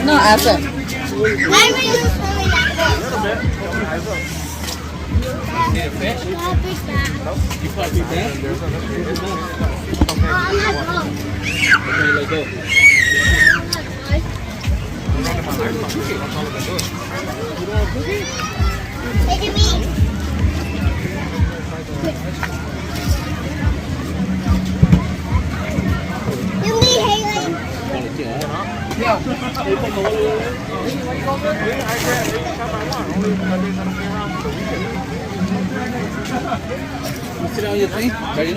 No, after. Need a fish? You probably can. Okay, let's go. Sit down, you think? Ready?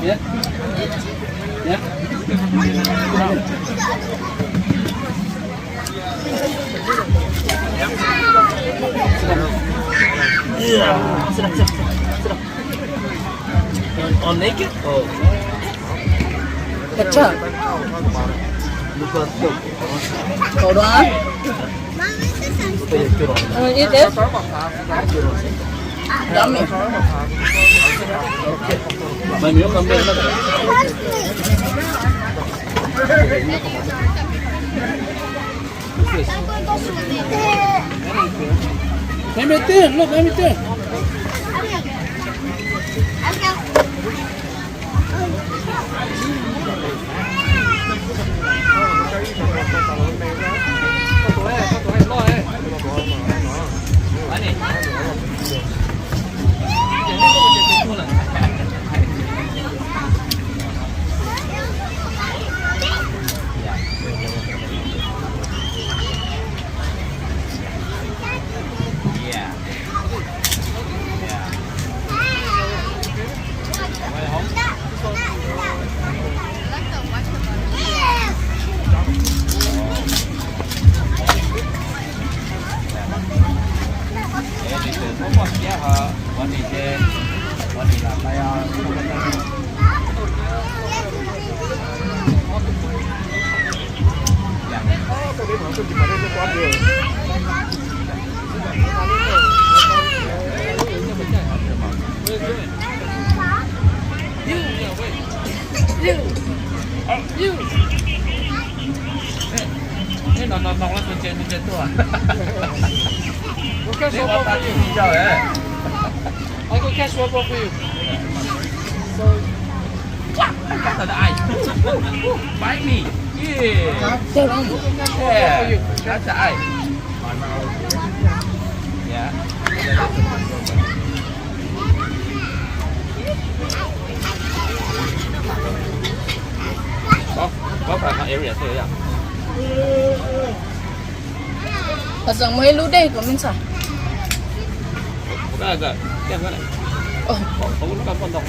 Yeah. Yeah. Sit down. Yeah. Sit down, sit down, sit down. All naked? Oh. Picture. Look at, look. Hold on. Eat this. Yummy. Ven, ven, look, ven, ven. I go catch one more for you. Got the eye. Bite me. Yeah. Yeah. That's the eye. Yeah. Có, có phải area xưa vậy? Hov tseem muaj ib lub dej kom me ntxhais. Ov, ov, lub koj poj ntoo.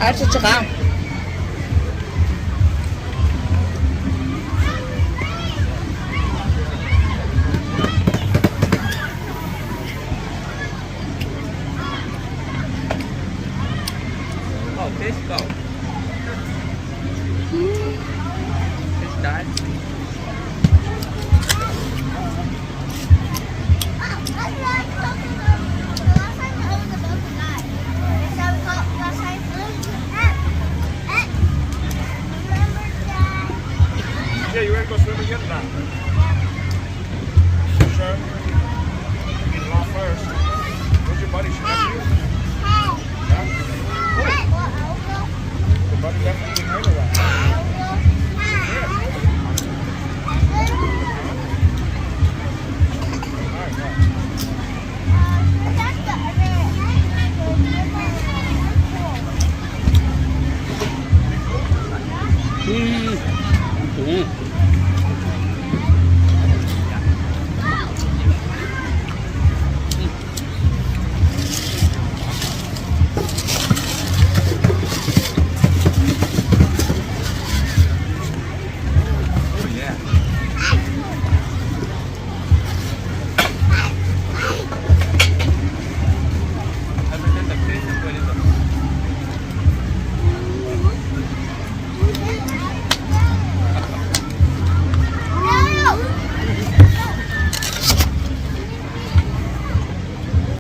Tsis tsis qab. Peb kaum.